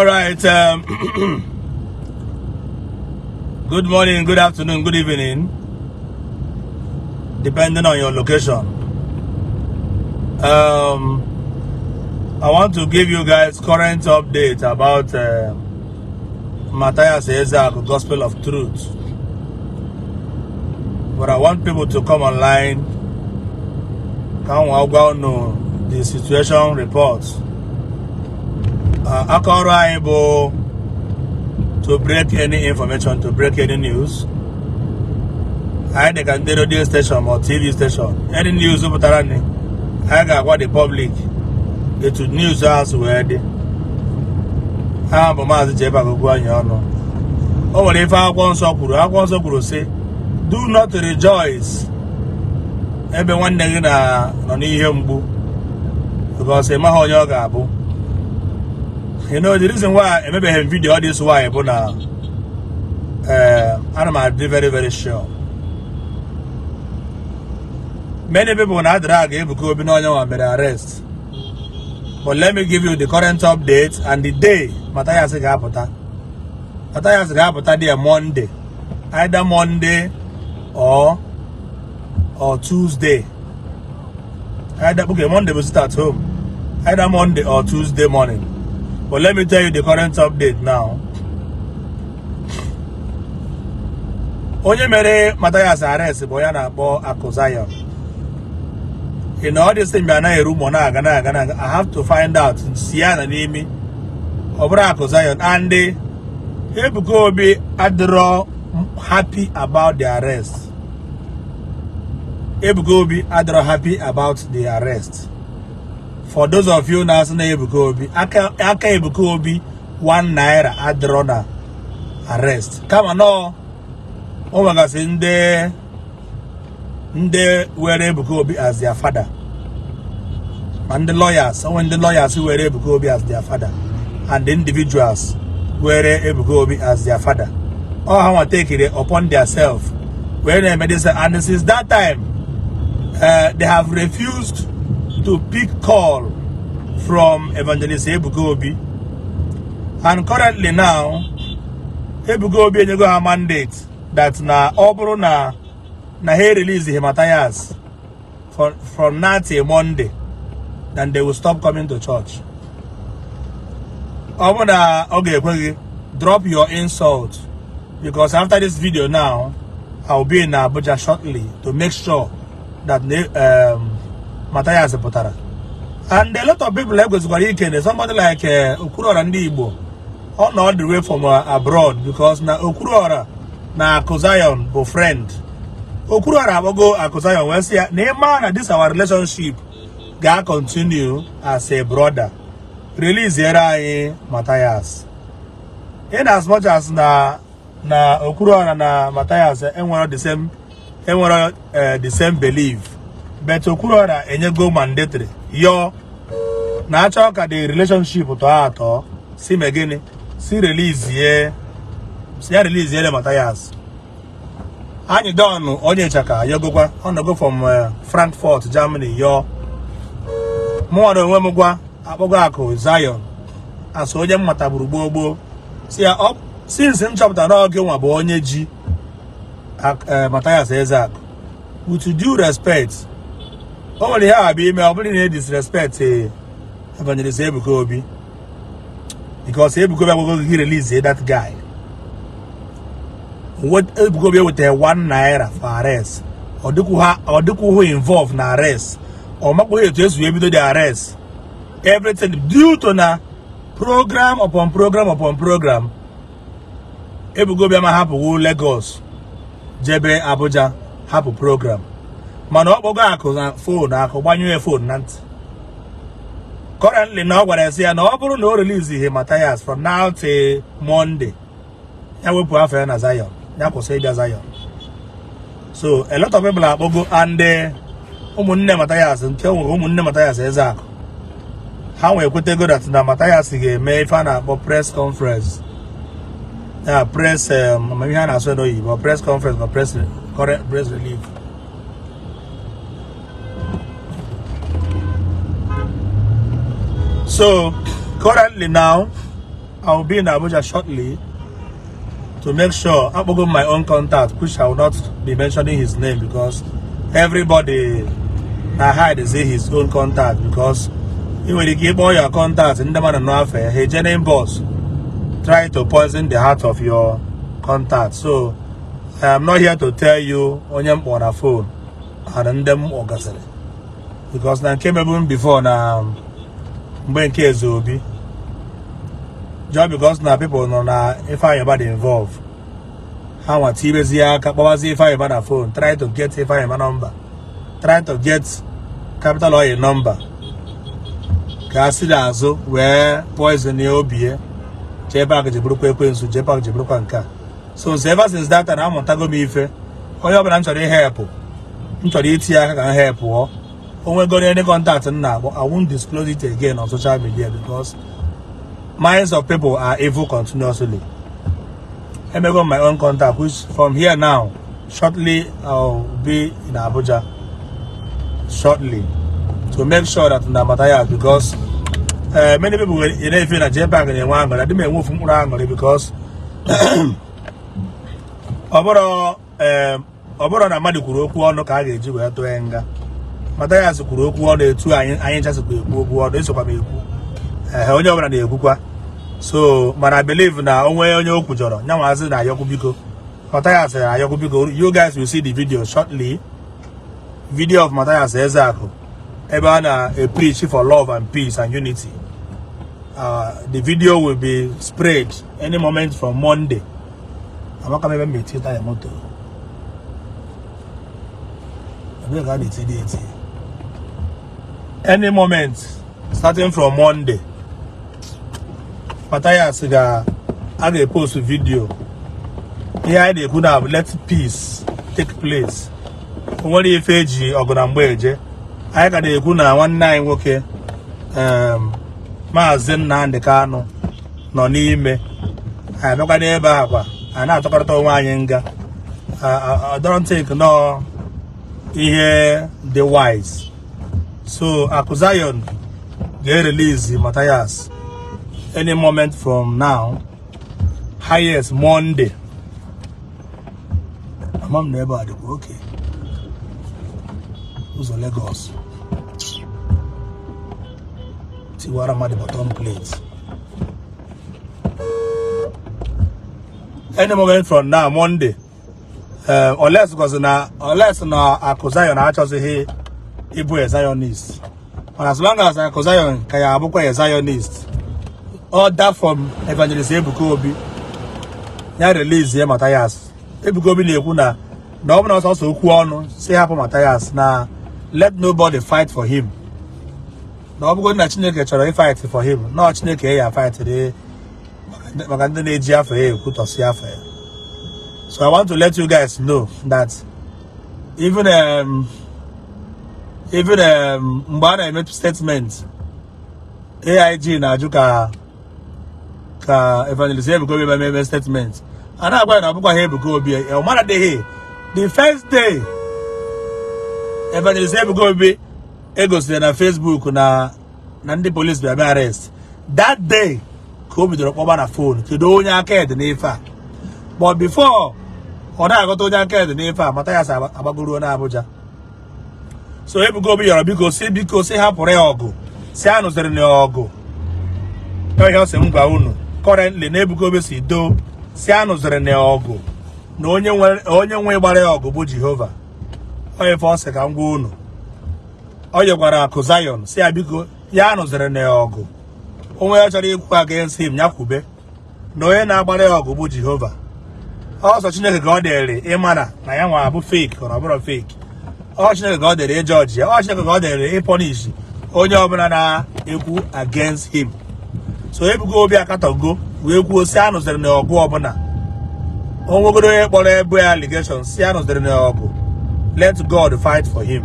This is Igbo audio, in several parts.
All right. Good morning, good afternoon, good evening, depending on your location. I want to give you guys current update about Matthias Ezeaku, Gospel of Truth. But I want people to come online. Ka m gwa unu the situation report. Aka ọrụ anyị bụ to break any information, to break any news. Anyị dị ka ndị radio station ma TV station. Any news pụtara ni, anyị ga-agwa the public etu news ahụ si wee dị. Ha bụ Maazị Jebe Agụgụ anyị ọnụ. O nwere ife akwụkwọ nsọ kwuru. Akwụkwọ nsọ kwuru sị, do not rejoice ebe nwanne gị na nọ n'ihe mgbu, because ị maghị onye ọ ga-abụ. The reason why emebeghị m video this why bụ na ana m adị very very sure. Many people na drag Ebuka Obi n'onye nwa mere arrest. But let me give you the current update and the day Matthias ga-apụta. Matthias ga-apụta there Monday. Either Monday or Tuesday. Either, okay, Monday will sit at home. Either Monday or Tuesday morning. But let me tell you the current update now. Onye mere Matthias arrest bụ onye na-akpọ Akụ Zion. In all this thing bịa na-eru ụmụ na-aga na-aga na-aga, I have to find out si ya na n'imi ọ bụrụ Akụ Zion. And Ebuka Obi adịrọ happy about the arrest. Ebuka Obi adịrọ happy about the arrest. For those of you na-asị na Ebuka Obi aka Ebuka Obi 1 naira adịrọ na arrest, kama nọ o nwegasị ndị were Ebuka Obi as their father, ma ndị lawyers, onwe ndị lawyers were Ebuka Obi as their father, and the individuals were Ebuka Obi as their father. All ha nwa take it upon themselves wee na-eme this, and since that time they have refused to pick call from Evangelist Ebuka Obi. And currently now, Ebuka Obi enyego ha mandate that na ọ bụrụ na ha release him Matthias from now till Monday, then they will stop coming to church. Ọ bụrụ na ọ ga-ekwe gị, drop your insult, because after this video now, I will be in Abuja shortly to make sure that Matthias pụtara. And a lot of people ekwesịkwara ikene somebody like Okwuluora ndị Igbo ọ nọ all the way from abroad, because na Okwuluora na Akụ Zion bụ friend. Okwuluora akpọgo Akụ Zion wee sị ya na ịma na this our relationship ga continue as a brother, release anyị Matthias. In as much as na Okwuluora na Matthias enwere the same enwere the same belief, but Okwuluora enyego mandatory yo na-achọ ka the relationship tọọ atọ, si mee gịnị, si release ye, si ya release ye Matthias. Anyị don onye ịchaka yogokwa ọ nọgo from Frankfurt, Germany yo. Mụnwa na onwe m gwa akpọgo Akụ Zion asụ onye m matagburu gboo gboo, si ya ọ since m chọpụtara na oge nwa bụ onye ji Matthias Ezeaku, with due respect, o nwere ihe a bụ ime ọ bụrụ na disrespect Evangelist Ebuka Obi, because Ebuka Obi agwago gị release that guy. Ebuka Obi ewetara 1 naira for arrest, ọ dịkwughị involve na arrest, ọ makwaghị etu esi ebido the arrest, everything due to na program upon program upon program. Ebuka Obi ama hapụwo Lagos jebe Abuja hapụ program, mana ọ kpọgo Akụ na phone, Akụ gbanyụọ phone na ntị. Currently na ọ gwara ya na ọ bụrụ na o release ihe Matthias from now till Monday, ya wepụ afọ ya na Zion, ya kwụsị ịbịa Zion. So a lot of people akpọgo, and ụmụnne Matthias nke nwere ụmụnne Matthias Ezeaku ha nwee ekwetego that na Matthias ga-eme ife a na-akpọ press conference, ya press ihe a na-asụ n'oyibo press conference ma press relief. So currently now, I will be in Abuja shortly to make sure akpọgo my own contact, which I will not be mentioning his name because everybody na hide say his own contact, because ị nwere ike ịkpọ your contact, ndị mmadụ nụ afa ya, ha eje na inbox try to poison the heart of your contact. So I am not here to tell you onye m kpọrọ na phone and ndị m kpọgasịrị, because na nke mebu m before na mgbe nke Eze Obi, just because na people nọ na Ifeanyi Uba dị involve, ha nwa tibezie aka kpọwazie Ifeanyi Uba na phone, try to get Ifeanyi Uba number, try to get Capital Oil number, ka a si n'azụ wee poison ya obi ya. JPAC ji bụrụkwa ekwensu, JPAC ji bụrụkwa nke a. So ever since that time, amụtago m ife. Onye ọbụla m chọrọ ihepụ, m chọrọ itinye aka ka m hepụọ, o nwegoro any contact m na-akpọ, I won't disclose it again on social media because minds of people are evil continuously. Emego my own contact, which from here now, shortly, I'll be in Abuja shortly to make sure that na Matthias, because many people will na-efe na JPAC na-enwe aṅụrị. Adị m enwe ofu mkpụrụ aṅụrị because ọ bụrụ na mmadụ kwuru okwu ọnụ ka a ga-eji wee tụọ ya nga. Matthias kwuru okwu ọnụ etu anyị nchasikwa ekwu okwu ọnụ, esokwa m ekwu. Ehe, onye ọbụla na-ekwukwa. So mana I believe na onwe onye o kwujọrọ nyanwazi na ayọkwu biko. Matthias ayọkwu biko. You guys will see the video shortly, video of Matthias Ezeaku ebe a na-preach for love and peace and unity. The video will be spread any moment from Monday. Amaka m ebe m etinye taya moto, ebe ka a na-etinye eti. Any moment starting from Monday, Matthias ga a ga-epost video. Ihe anyị na-ekwu na let peace take place. O nwere ife eji ọgụ na mgbe eje. Anyị ka na-ekwu na nwanne anyị nwoke, Maazị Nnamdi Kanu, nọ n'ime. Anyị abịakwa n'ebe a kwa, anyị na-atụkọrịta onwe anyị nga. I don't think no ihe dị wise. So Akụ Zion ga-erelease Matthias any moment from now, highest Monday. Ama m na ebe a dịkwa oke ụzọ Lagos tiwara mmadụ bottom plate. Any moment from now, Monday, unless because na unless na Akụ Zion achọzighị ịbụ a Zionist. But as long as Akụ Zion ka ya abụkwa a Zionist, order from Evangelist Ebuka Obi ya release ya Matthias. Ebuka Obi na-ekwu na ọ bụ na ọsọsọ okwu ọnụ si hapụ Matthias, na let nobody fight for him, na ọ bụgodị na Chineke chọrọ ịfight for him, na ọ Chineke ya fight dị maka ndị na-eji afọ ya ekwutọsi afọ ya. So I want to let you guys know that even mgbe a na-eme statement, AIG na-ajụ ka Evangelist Ebuka Obi eme statement, a na-agwa ya na ọ bụkwa ha Ebuka Obi. Ọ maradịghị the first day Evangelist Ebuka Obi egosiri na Facebook na ndị police bịa bịa arrest, that day ka o bidoro kpọba na phone, kedu onye aka ede n'ife a? But before ọ na-aghọta onye aka ede n'ife a, Matthias agbagoruo na Abuja. So Ebuka Obi yọrọ biko, si biko, si hapụrụ ya ọgụ, si anụziri na ọgụ. Ihe ọ sị m gwa unu currently na Ebuka Obi si doo, si anụziri na ọgụ, na onye nwe gbara ya ọgụ bụ Jehova. Onye ife ọ sị ka m gwa unu, ọ nyekwara Akụ Zion, si ya biko, ya anụziri na ọgụ. Onwe ya chọrọ ikwu against him, ya kwube, na onye na-agbara ya ọgụ bụ Jehova. Ọsọ Chineke ka ọ dịrị ịmara na ya nwa abụ fake ọ bụrụ fake. Ọ Chineke ka ọ dịrị ịjọji ya. Ọ Chineke ka ọ dịrị ịpunish onye ọbụla na-ekwu against him. So Ebuka Obi akatọgo wee kwuo si anụziri na ọgụ ọbụla o nwegoro onye kpọrọ ebe ya allegation, si anụziri na ọgụ, let God fight for him.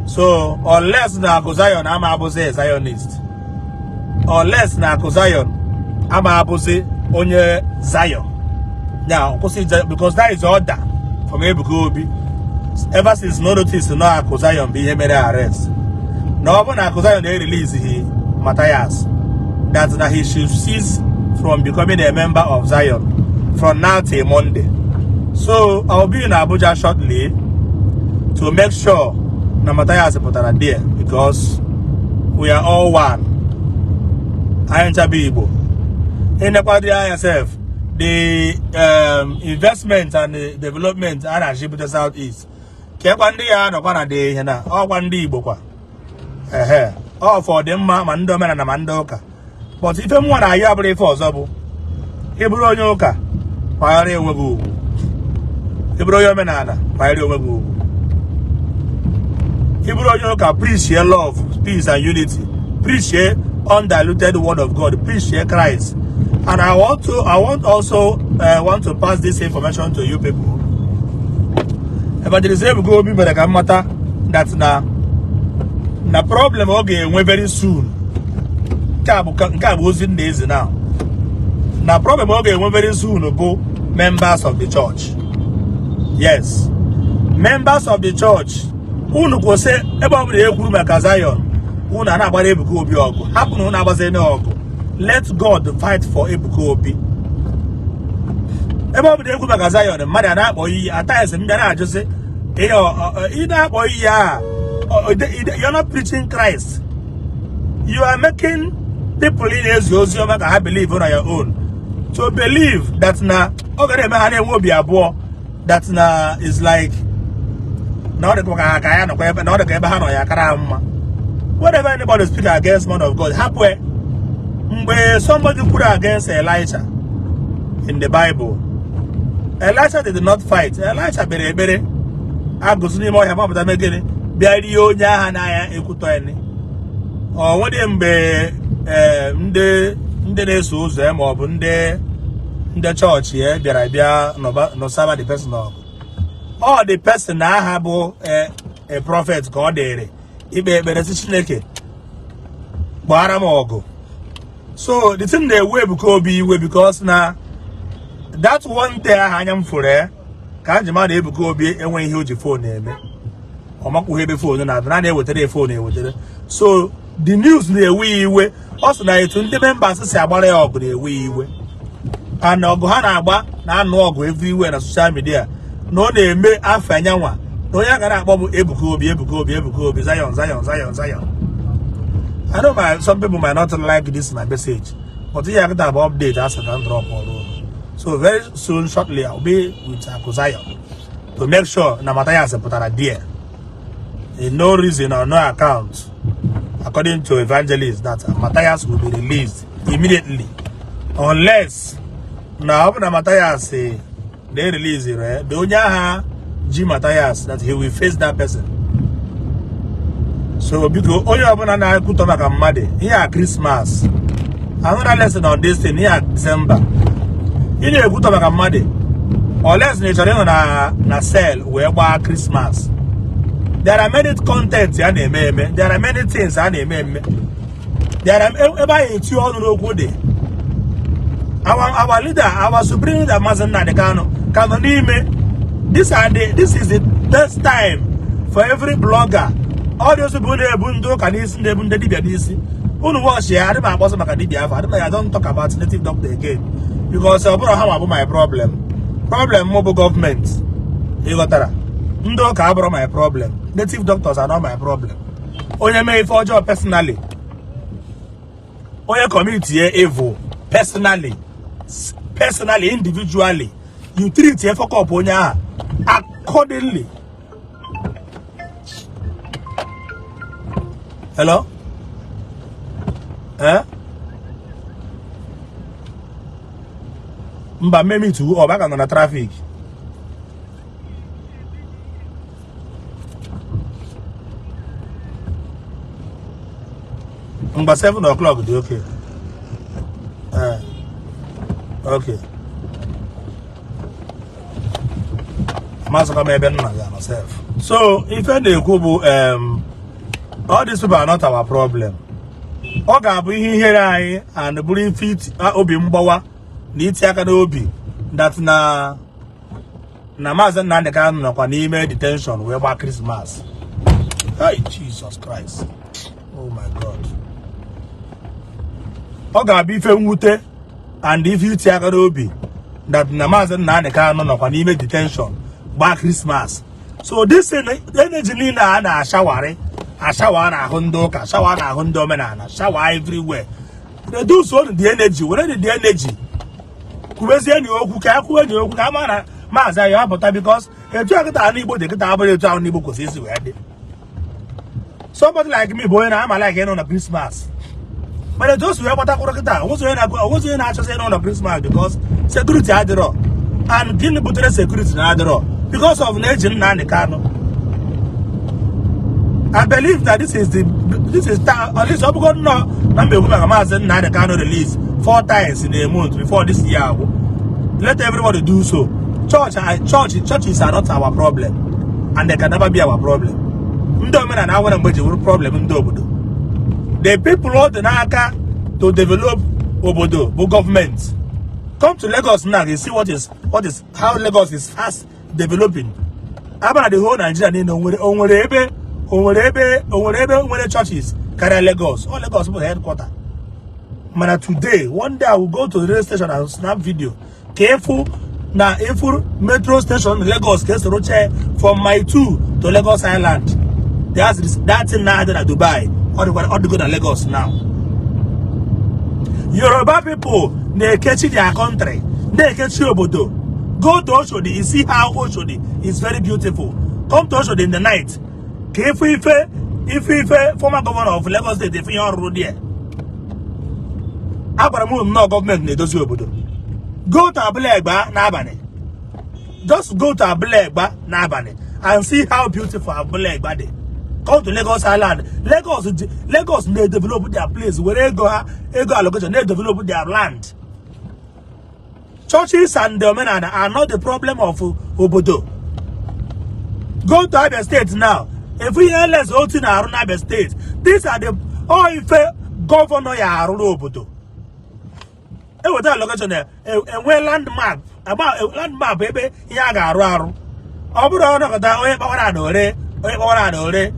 So unless na Akụ Zion ama abụzi a Zionist, unless na Akụ Zion ama abụzi onye Zion ya kwụsị, because that is order from Ebuka Obi ever since. No notice no Akụ Zion bụ ihe mere arrest, na ọ bụ na Akụ Zion na-erelease Matthias, that na he should cease from from becoming a member of Zion from now till Monday. So I'll be in Abuja shortly to make sure na Matthias pụtara there, because we are all one. Anyị ncha bụ Igbo. Ịnekwado anya sef, the investment and the development a na-achọ ibute South East, kekwa ndị ya nọkwa na dị ihe na ọkwa ndị Igbo kwa ehe ọ fọ dị mma, ma ndị omenala ma ndị ụka. But ife mụnwa na-ayọ abụrụ ife ọzọ, bụ ị bụrụ onye ụka, kwanyere onwe gị ugwu. Ị bụrụ onye omenala, kwanyere onwe gị ugwu. Ị bụrụ onye ụka, preach love, peace and unity. Preach undiluted word of God. Preach Christ. And I want also want to pass this information to you people. Evangelist Ebuka Obi mere ka m mata that na problem ọ ga-enwe very soon. Nke a bụ ozi m na-ezi now. Na problem ọ ga-enwe very soon bụ members of the church. Yes, members of the church, unu kwụsị ebe ọ bụla e kwuru maka Zion, unu a na-agbara Ebuka Obi ọgụ. Hapụ na unu agbazina ọgụ. Let God fight for Ebuka Obi. Ebe ọ bụla e kwuru maka Zion, mmadụ a na-akpọ iyi. At times m bịa na-ajụsị ihe ị na-akpọ iyi aha, you're not preaching Christ. You are making people ị na-ezi ozi ọma ka ha believe on your own to believe that na ọ ga na-eme ha na-enwe obi abụọ that na is like na ọ dịkwa ka ha ka ya nọkwa ebe na ọ dịka ebe ha nọ ya kara ha mma. Whenever anybody speak against man of God, hapụ e. Mgbe somebody kwuru against Elisha in the Bible, Elisha did not fight. Elisha kpere ekpere, agụsị n'ime ọhịa mapụta mee gịnị? Bịa rie onye agha n'anya ekwutọ ya. Ọ nwere mgbe ee ndị na-eso ụzọ ya ma ọ bụ ndị chọọchị ya bịara bịa nụsaba the person ọgụ. Ọ the person na aha bụ a prophet ka ọ dịrị ikpe ekpere sị, "Chineke, gbara m ọgụ." So the thing na-ewe Ebuka Obi iwe because na that one day ahụ anya m fụrụ ya ka njem a na Ebuka Obi enweghị ihe o ji phone eme. Ọ makwụghị ebe phone na-adị na na-ewetara ya phone ewetere. So the news na-ewe ya iwe. Ọ sị na etu ndị members si agbara ya ọgụ na-ewe ya iwe, and ọgụ ha na-agba na-anụ ọgụ everywhere na social media, na ọ na-eme afọ anyanwa na onye a ga na-akpọ bụ Ebuka Obi, Ebuka Obi, Ebuka Obi, Zion, Zion, Zion, Zion. I know some people might not like this my message, but here I have update as I can drop ọrụ. So very soon, shortly, I'll be with Aku Zion to make sure na Matthias pụtara there. In no reason or no account, according to evangelist, that Matthias will be released immediately, unless na ọ bụ na Matthias they release it, the onye agha ji Matthias, that he will face that person. So biko, onye ọbụla na-ekwutọ maka mmadụ, ihe a Christmas, another lesson on this thing, ihe a December, ị na-ekwutọ maka mmadụ, unless na ị chọrọ ịnọ na cell wee gbaa Christmas. There are many content a na-eme eme, there are many things a na-eme eme, there are ebe anyị eti ọnụ n'okwu dị. Our leader, our supreme leader, Mazi Nnamdi Kanu, ka nọ n'ime. This is the best time for every blogger, all those people na-ebu ndị ụka n'isi, na-ebu ndị dibịa n'isi. Unu watch ya, adị m akpọsọ maka dibịa afọ adị m. I don't talk about native doctor again because ọ bụrụ ha ma bụ my problem. Problem mụ bụ gọọmenti. Ịghọtara? Ndị ụka abụrụ my problem. Native doctors are not my problem. Onye mee ife ọjọọ personally, onye commit ye evil personally, individually, you treat ye fuck up onye ahụ accordingly. Hello, eh, mba, mmemi tu ọ baka nọ na traffic. Mgba 7 o'clock dị okay. Eh, okay, amasịkwa m ebe nna ga sef. So ife na-ekwu bụ all these people are not our problem. Ọ ga-abụ ihe ihere anyị and bụrụ ife obi mgbawa na iti aka n'obi that na Maazị Nnamdi Kanu nọkwa n'ime detention wee gbaa Christmas. Hey, Jesus Christ, oh my God. Ọ ga-abụ ife mwute. And if you tie aka n'obi that na Maazị Nnamdi Kanu nọkwa n'ime detention gbaa Christmas, so this energy niile a na-ashowerị ashower n'ahụ ndị ụka, shower n'ahụ ndị omenala, shower everywhere, reduce on the energy. Were the energy kwubezie na okwu ka akwuwe na okwu ka ama na maazị anyị apụta, because etu a kịta anụ Igbo dị kịta abụrụ etu ahụ n'Igbo kwesịrị isi wee dị. Somebody like me bụ onye na-ama like ịnọ na Christmas, mana etu o si wee gbatakwuru kịta, onwezi onye na-achọzi ịnọ na Christmas because security adịrọ. And gịnị butere security na adịrọ? Because of na eji Nnamdi Kanu. I believe that this is at least ọ bụgo nnọọ na mba ekwu maka Maazị Nnamdi Kanu release four times in a month before this year agwụ. Let everybody do so. Churches are not our problem and they can never be our problem. Ndị omenala nwere mgbe ji wụrụ problem ndị obodo. The people ọ dị n'aka to develop obodo bụ gọọmenti. Come to Lagos now, you see what is how Lagos is fast developing. Abara the whole Nigeria niile, onwere ebe nwere churches karịa Lagos? All Lagos bụ headquarter. Mana today, one day I will go to the rail station and snap video ka ịfụ na ịfụ metro station Lagos ka esoro chee from Mile 2 to Lagos Island. That's that thing na-adị na Dubai, ọ dịgo na Lagos now. Yoruba people na-ekechi their country, na-ekechi obodo. Go to Oshodi, you see how Oshodi is very beautiful. Come to Oshodi in the night ka ife ife former governor of Lagos State, ife ihe ọrụrụ there. Agwara m unu nnọọ, gọọmenti na-edozi obodo. Go to Abule Egba n'abalị, just go to Abule Egba n'abalị and see how beautiful Abule Egba dị. Come to Lagos Island. Lagos na-edevelop their place, were ego ha, ego allocation, na-edevelop their land. Churches and the omenala are not the problem of obodo. Go to Abia State now, if ihe Alex Otti na-arụ na Abia State, these are the all ife governor ya arụrụ obodo. Eweta allocation, enwe land map, agba land map ebe ihe a ga-arụ arụ. Ọ bụrụ ọnọkọta onye kpawara na ore, onye kpawara na ore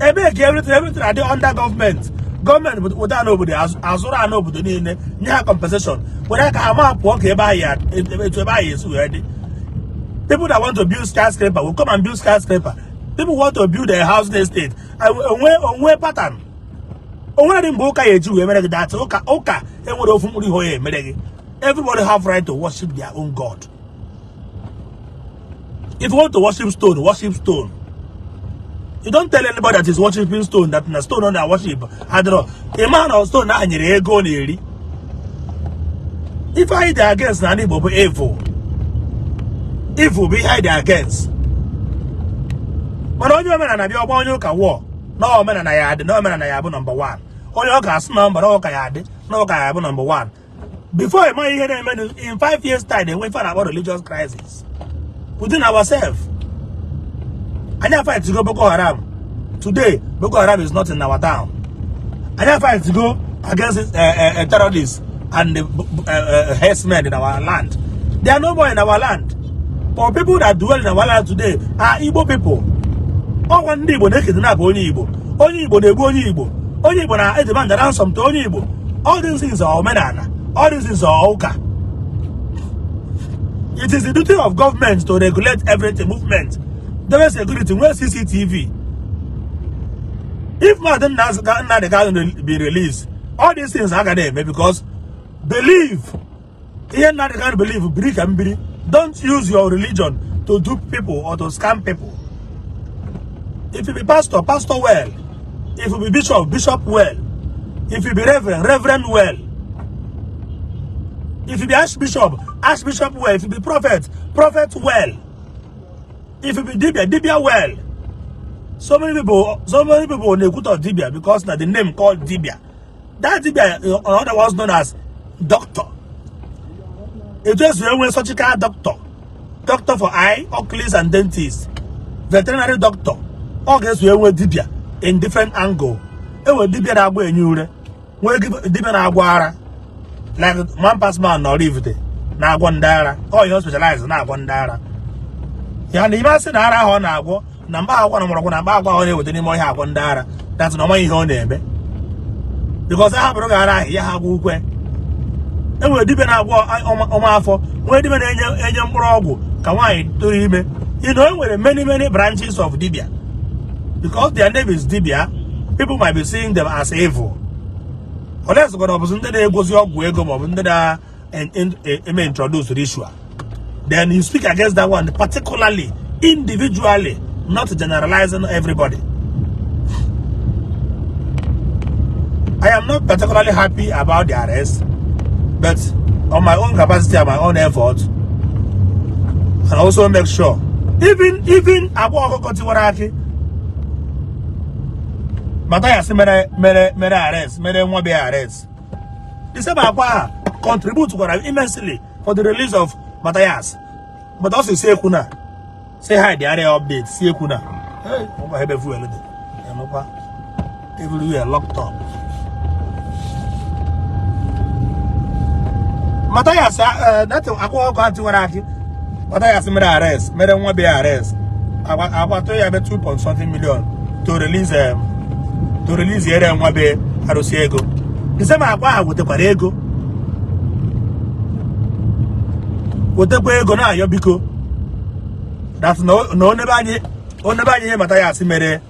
ebe ka everything adị under gọọmenti. Gọọmenti weta n'obodo, azụrụ ana obodo niile, nye ha compensation, were ka ha ma pụọ ka ebe ahụ etu ebe ahụ esi wee dị. People that want to build skyscraper will come and build skyscraper. People want to build a housing estate, onwe pattern onwere dị mgbe ụka ya eji wee mere gị that. Ụka enwere ofu mkpụrụ ihe ya emere gị. Everybody have right to worship their own God. If you want to worship stone, worship stone. You don't tell anybody that is worshiping stone that na stone ọ na-worship adịrọ. Ịma na stone ahụ nyere ego ọ na-eri. Ife anyị dị against n'ala Igbo bụ evil. Evil bụ ihe anyị dị against. Mana onye omenala bịa ọgba onye ụka wụọ na omenala ya adị, na omenala ya bụ number one. Onye ụka asị na mba, na ụka ya adị, na ụka ya bụ number one. Before ịma ihe na-eme, in 5 years time, enwe ife a na-akpọ religious crisis within ourselves. Anyị fight go Boko Haram. Today Boko Haram is not in our town. Anyị fight go against terrorists and the herdsmen in our land. They are no more in our land. But people that dwell in our land today are Igbo people. Ọkwa ndị Igbo na-ekidnap onye Igbo, onye Igbo na-egbu onye Igbo, onye Igbo na-edemand ransom to onye Igbo. All these things are omenala, all these things are ụka. It is the duty of government to regulate everything, movement, debe security, nwee CCTV. If Maazị Nnamdi Kanu be released, all these things agaghị eme, because believe ihe Nnamdi Kanu believe, biri ka mbiri. Don't use your religion to dupe people or to scam people. If you be pastor, pastor well. If you be bishop, bishop well. If you be reverend, reverend well. If you be archbishop, archbishop well. If you be prophet, prophet well. If you be dibia, dibia well. So many people na-ekwutọ dibia because na the name called dibia. That dibia, otherwise known as doctor. Etu esi enwe surgical doctor, doctor for eye, oculist and dentist, veterinary doctor, ọ ga-eso enwe dibia in different angle. Enwe dibia na-agba enye ure, nwee dibia na-agwọ ara, like man pass man na Oraifite na-agwọ ndị ara. Ọ ihe o specialize, na-agwọ ndị ara ya na ime asị na ara ahụ ọ na-agwọ na mkpa akwụkwọ na mgbọrọgwụ na mkpa akwụkwọ ahụ ọ na-eweta n'ime ọhịa agwọ ndị ara. That's na ọmaghị ihe ọ na-eme, because a hapụrụ gị ara ahụ ya ha agwọ ukwe. Enwere dibịa na-agwọ ọma afọ, nwee dibịa na-enye enye mkpụrụ ọgwụ ka nwaanyị tụrụ ime. Enwere many, many branches of dibịa. Because their name is dibịa, people might be seeing them as evil. Unless ọ bụzi ndị na-egozi ọgwụ ego maọbụ ndị na-eme introduce ritual, then you speak against that one particularly, individually, not generalizing everybody. I am not particularly happy about the arrest, but on my own capacity and my own effort, and also make sure even Akwa Ọkụkọ Tiwara Akị, Mathias mere arrest, mere nwa be arrest, the same Akwa a contribute kwara immensely for the release of Mathias. But also say ekwuna, say hide the area update, say ekwuna. Hey, ngwa, ebe fuel dị enụkwa, everywhere locked up. Mathias, that Akwa Ọkụkọ Tiwara Akị, Mathias mere arrest, mere nwa be arrest, Akwa tụọ ya ebe 2 point something million to release ere nwa be arụsị ego. The same Akwa ahụ wetakwara ego, wetakwa ego na-ayọ biko that na onebe anyị ihe Mathias mere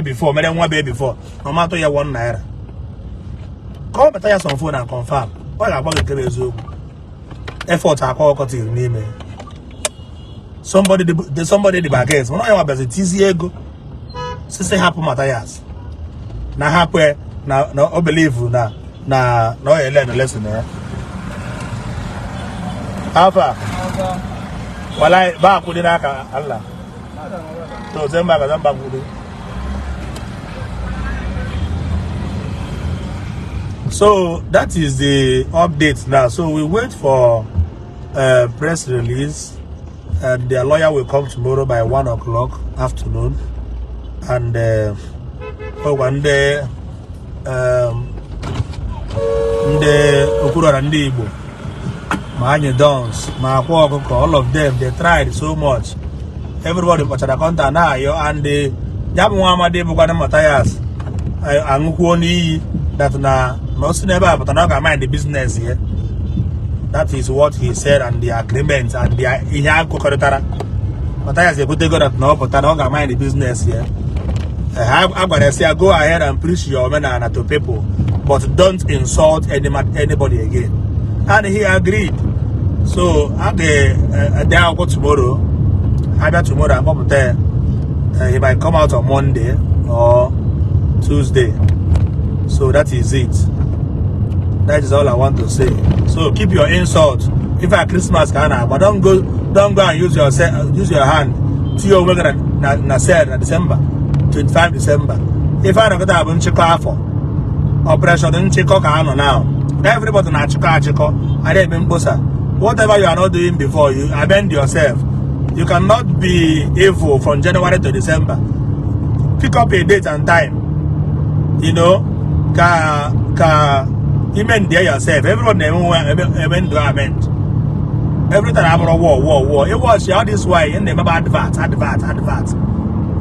before, mere nwa be before, na ọmatụ ya ₦1. Call Mathias on phone and confirm. Ọ ga-agba gị nke bụ eziokwu. Effort Akwa Ọkụkọ tiri n'ime somebody dị, somebody dị against, mana onye nwabazi tizie ego sisi hapụ Mathias, na hapụ ya, na o believe na ọ ya learn lesson ya. Afa wallahi ba kudi naka Allah to zan ba ka, zan ba kudi. So that is the update now. So we wait for press release, and their lawyer will come tomorrow by 1 o'clock afternoon. And one day, ndị Okwuluọra ndị Igbo, ma anyị dons, ma Akwa Ọkụkọ, all of them, they tried so much. Everybody kpọchara contact na-ayọ, and ya bụ nwa amadi bụkwana Mathias aṅụkwuo n'iyi that na o si n'ebe a pụta, na ọ ga-mind the business ya. That is what he said, and the agreement and the ihe a kwekọrịtara. Mathias ekwutego that na ọ pụta, na ọ ga-mind the business ya. A gwara ya sị ya, "Go ahead and preach your omenala to people, but don't insult anybody again," and he agreed. So a ga-ede akwụkwọ tomorrow, abịa tomorrow akpọpụta ya. He might come out on Monday or Tuesday. So that is it. That is all I want to say. So keep your insult. If at Christmas ka a na-agba, don't go and use your hand tinye onwe gị na cell na December 25. December ife a nọkọta bụ nchịkọ afọ, operation nchịkọ ka a nọ now. Everybody na-achịkọ achịkọ, a na-eme mkposa. Whatever you are not doing before, you amend yourself. You cannot be evil from January to December. Pick up a date and time ka amend yourself. Everybody na-eme eme ndụ amend. Every time abụrụ war, war, war. Ị watch all this while ị na-emebe advert, advert, advert.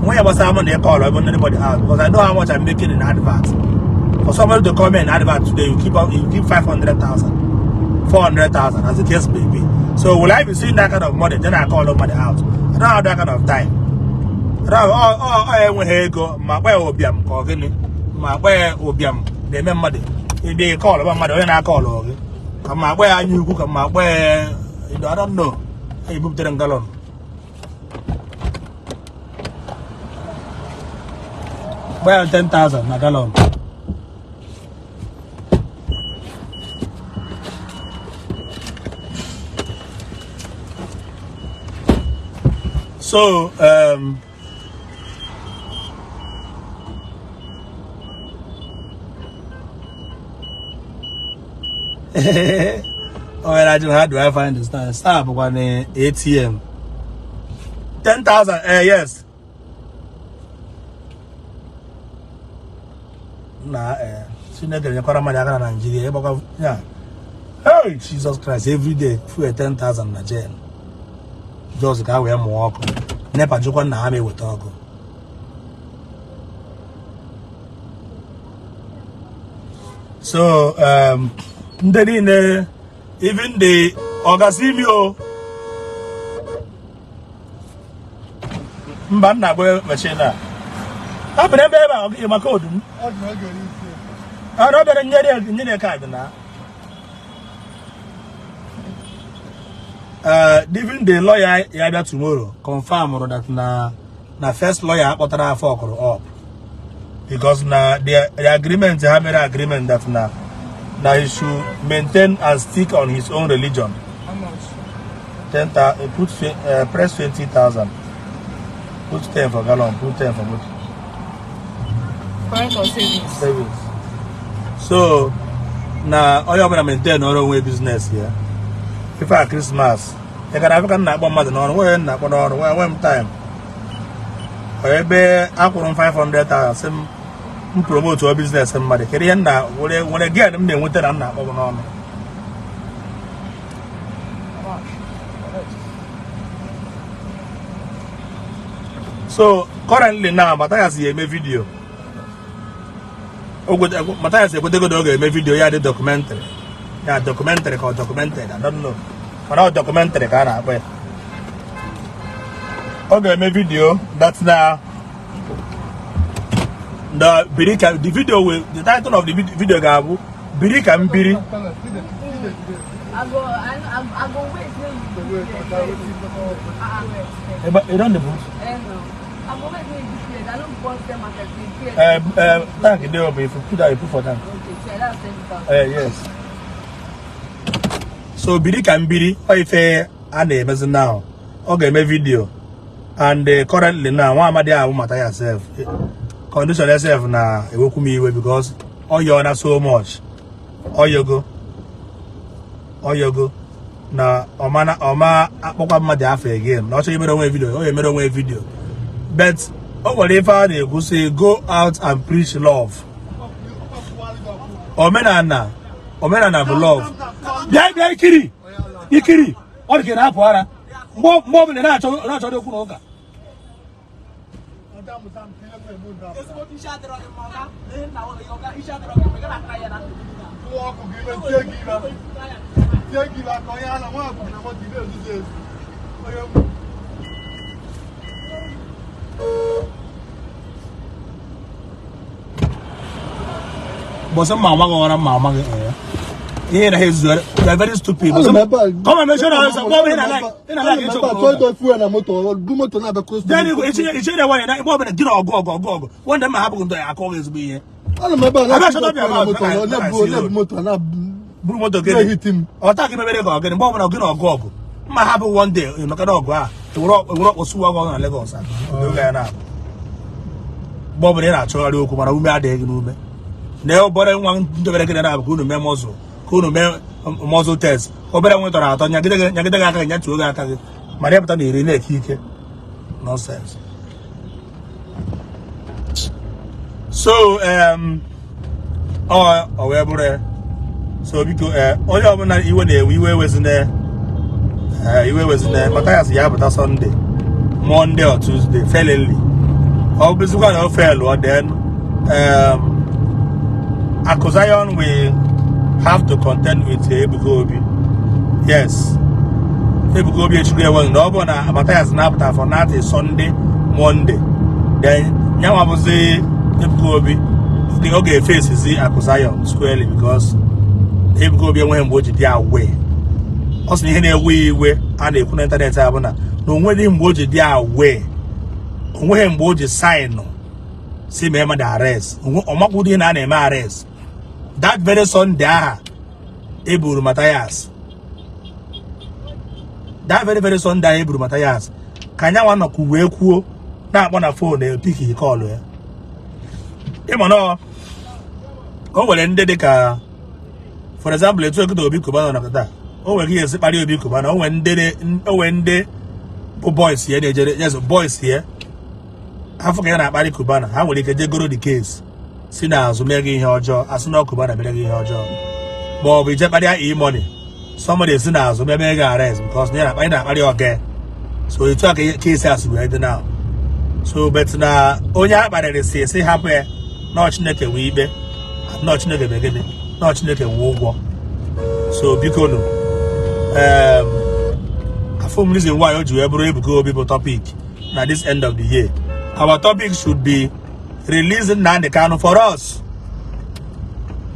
Nwe ya gbasara m na ịkọlụ ebe anybody out, because I know how much I'm making in advert. For somebody to come in advert today, you keep 500,000, 400,000, as the case may be. So will I be seeing that kind of money, then I call somebody out? I don't have that kind of time. Ọ enweghị ego ma kpa ya ụbịam ka ọ gịnị, ma kpa ya ụbịam na-eme mmadụ ịbịa ịkọlụ mmadụ, onye na-akọlụ gị, ka ma akpa ya anya ukwu, ka ma akpa ya, I don't know. Ebupụtere m gallon, gba ya 10,000 na gallon. So oh, I how do I find the star? Star bụkwa na ATM. 10,000, yes. Na Chineke nyekwara mmadụ aka na Nigeria ịgbakwa ya. Hey, Jesus Christ, every day fuel 10,000 na jail. Just ka wee mụọ ọkụ. NEPA jụkwa na ha ma eweta ọkụ. So Ndị niile, even the ọgazi imi o mba nna agba machine a hapụrụ ebe ebe a ị ma code m ọ bịara nyere card na even the lawyer ya bịa tomorrow confirm that na first lawyer akpọtara afọ ọkụrụ up because na the agreement ha mere agreement that na he should maintain and stick on his own religion. How much? 10,000. Put press 20,000. Put 10 for gallon, put 10 for motor. Current or savings? Savings. So na onye ọbụla maintain ọrụ onwe business ya. Ife a Christmas ị gara afụ ka m na-akpọ mmadụ n'ọrụ nwee na-akpọ n'ọrụ nwee nwe m time ebe akwụrụ m 500,000 sị m promote ọ business mmadụ. Kedu ihe m na nwere gain m na-enweta na m na-akpọ m n'ọnụ? How much? So currently now Mathias ya eme video. Mathias ekwetego na ọ ga-eme video ya dị documentary ya documentary ka ọ documented, I don't know, mana ọ documentary ka a na-akpọ ya. Ọ ga-eme video that na the biri ka the video will, the title of the video ga-abụ biri ka m biri. I go, I go wait till you declare. Ebe ị don dey put? Eh, no. I go wait till you declare. I don't want them market declare. Tank dey open. If you put that, you put for tank. Okay, so that's 20,000. Yes. So biri ka m biri ọ ife a na-emezi now. Ọ ga-eme video and currently now nwa amadi ahụ Mathias sef condition sef na ewekwu m iwe because ọ yọọ na so much ọyogo ọyogo na ọma ọma akpọkwa mmadụ afọ again na ọ chọrọ imere onwe video ọ ga-emere onwe video, but o nwere ife a na-ekwu sị go out and preach love. Omenala omenala bụ love. Bịa bịa ikiri ikiri ọ dị ka ị na-apụ ara mgbe ọbụla ị na-achọ okwu na ụka. Ezigbo isi adịrọ gị mma ọga ihe nna ụlọ ọga isi adịrọ gị mma ị gara aka ya na ndụ gị na. Ọkụ gị ime tie gị ire tie gị ire ka onye ala nwa akwụkwọ na moto ire ezuzu ezu onye mụ. Bọsị mma amaghị ọra mma amaghị ihe na ha ezuzu. You are very stupid. Ana m ebe a. Come and make sure na mgbe ọbụla ị na-like ị na-like Ana m ịchọ ebe a chọọ ịdọ fuel na moto bu moto na-abịa close to Then me. iche na nwanyị na mgbe ọbụla gị na ọgụ ọgụ ọgụ ọgụ wanda mma hapụ ndụ ya akọ gị ezigbo ihe. Ana m ebe a Abịa na-achọ chọta ịdọ fuel na bịa moto bịa ọ na-ebu bịa na-ebu moto na buru moto gịnị na-ehiti m. Ọta gị mebere ka ọ gịnị mgbe ọbụla gị na ọgụ ọgụ mma hapụ one day maka na ọgụ a ewere ọkpụ sụwa ọgụ na Lagos a oge ya na mgbe ọbụla ị na-achọgharị okwu mana ume adịghị gị n'ume na obere nwa ndobere gị na-abụ ka unu mee muscle ka unu mee muscle test obere nwa tọrọ atọ nyagide gị nyagide gị aka gị nyatuo gị aka gị mana ịpụta na iri na-eke ike nonsense. So ọ wee bụrụ ya. So biko onye ọbụla iwe na-ewe iwe ewezina iwe ewezina Mathias ya apụta Sunday, Monday or Tuesday fairly. Ọ bụzikwa na o fail then Aku Zion will have to contend with Ebuka Obi. Yes, Ebuka Obi echukwu ewe na ọ bụrụ na Mathias na-apụta for not a Sunday, Monday, then nyanwa bụzi Ebuka Obi ọ ga-efesizi Aku Zion squarely because Ebuka Obi enweghị mgbe o ji dị aware. Ọ sị na ihe na-ewe iwe a na-ekwu n'ịntanetị a bụ na o nweghị mgbe o ji dị aware, o nweghị mgbe o ji sign si mee mmadụ arrest, ọ makwudo ihe na a na-eme arrest that very Sunday aha eburu Mathias, that very very Sunday aha eburu Mathias ka anyanwa nọkwu wee kwuo na-akpọ na phone epiki call ya. Ịma na o nwere ndị dị ka for example etu ekete Obi Cubana nọ taa o nwere ihe esi kparịa Obi Cubana o nwere ndị bụ boys ya na-ejere yes boys ya afọ ka ya na-akparị Cubana ha nwere ike jegoro the case si n'azụ mee gị ihe ọjọọ asị na Cubana mere gị ihe ọjọọ ma ọ bụ ije kparịa E-Money, somebody esi n'azụ mee gị arrest because na ya na-akparị na-akparị oge. So etu a ka case a si wee dị now. So but na onye a kparịrị si esi hapụ ya na Chineke wee ikpe na Chineke bụ gịnị na Chineke wee ụgwọ. So biko nụ, afụ m reason why o ji wee bụrụ Ebuka Obi bụ topic na this end of the year. Our topic should be releasing Nnamdi Kanu for us.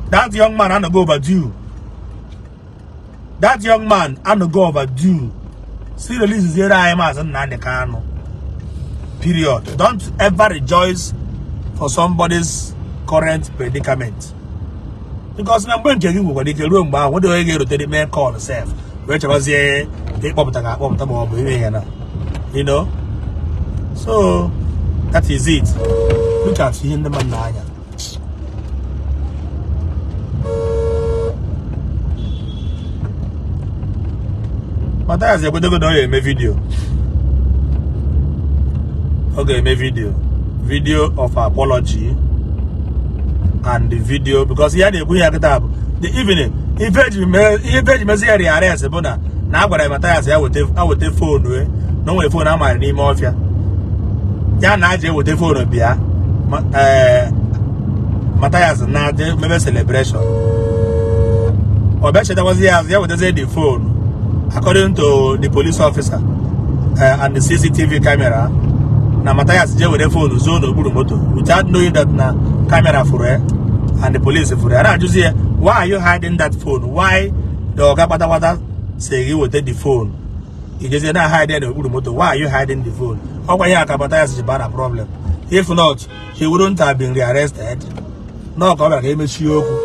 That young man anọgo overdue. That young man anọgo overdue. Si release ziere anyị Maazị Nnamdi Kanu. Period. Don't ever rejoice for somebody's current predicament. Because na mgbe nke gị nwekwara ike ruo mgbe ahụ nwede onye ga-erotere mee call sef wee chebazie ịkpọpụta ka akpọpụta ma ọ bụ ime ihe na you know. So that is it. Look at ihe ndị mmadụ na-anya. Mathias ekwetego na ọ ga-eme video. Ọ ga-eme video, video of apology and the video, because ya na-ekwu ya kịta bụ the evening ife eji mezi ya rearrest bụ na a gwara ya Mathias ya weta phone e na o nwere phone a mara n'ime ọfịa ya na aja eweta phone bịa. Mathias na-adị mebe celebration, ọ bịa chetakwazi ya azụ ya wetazie the phone. According to the police officer and the CCTV camera, na Mathias je were phone zoo n'okpuru moto without knowing that na camera fụrụ ya and the police fụrụ ya, na-ajụzi ya, "Why are you hiding that phone? Why the oga kpatakpata si gị weta the phone, ijezie na hide ya n'okpuru moto? Why are you hiding the phone?" Ọkwa ihe aka Mathias ji baa na problem. If not, he wouldn't have been rearrested. Nọ ka ọ bịara ka emechie okwu,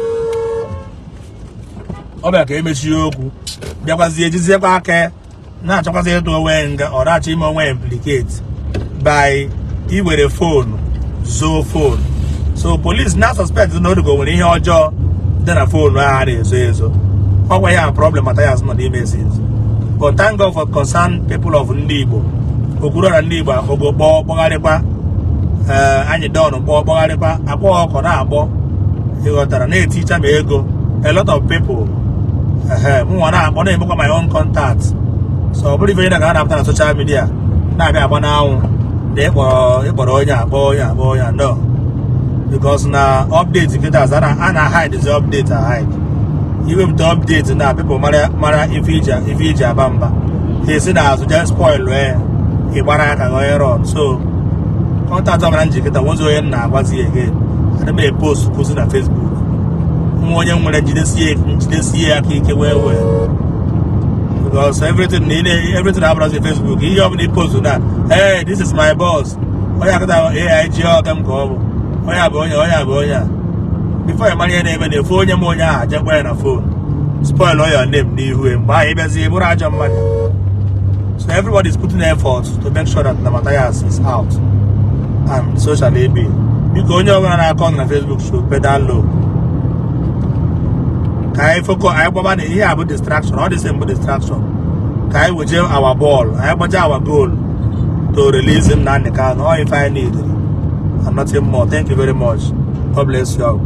ọ bịara ka emechie okwu, bịakwazie ejiziekwa aka na-achọkwazị ịtụ onwe nga, ọ na-achọ ime onwe implicate by iwere phone zoo phone. So police na suspect na odugo nwere ihe ọjọọ dị na phone ahụ a na-ezo ezo. Ọkwa ya problem Mathias nọ n'ime since. But thank God for concerned people of ndị Igbo, Okwuluọra ndị Igbo akpọgo kpọọ kpọgharịkwa, ee, anyị dọn kpọọ kpọgharịkwa akpọ ọkọ na-akpọ, ịghọtara, na-eticha ma ego a lot of people. Ehe, mụnwa na-akpọ na-emekwa my own contact. So ọ bụrụ ife na ka a na-apụta na social media na-abịa agba n'anwụ na ịkpọrọ onye akpọ onye akpọ onye, no, because na update kịta a na hide the update, a hide iwepụta update na people mara ife iji aba mba, ha esi n'azụ jee spoil ya, ịgbara aka gị onye rọn. So contact ọbụla njikịta nwezi onye m na-agwazi ya again, adị m epost kwụzi na Facebook. Nwa onye nwere njidesie ya aka ike wee because everything na everything abụrụzi Facebook. Ihe ọbụla ipost na, "Hey, this is my boss," onye akụta AIG ọga m ka ọ bụ onye a bụ onye, onye a bụ onye a. Before ya mara ihe na-eme na efu onye m onye ahụ jekwa ya na phone spoil your name n'ihu ya. Mgbe ahụ ịbịazie bụrụ ajọ mmadụ. So everybody is putting effort to make sure that na Matthias is out and so shall it be. Biko, onye ọbụla na-akọ na Facebook should pedal low ka anyị focus, anyị gbaba na ihe a bụ distraction. Ọ dịsị mbụ distraction ka anyị weje our ball, anyị gbaje our goal to release Nnamdi Kanu. All ife anyị need and nothing more. Thank you very much. God bless you all.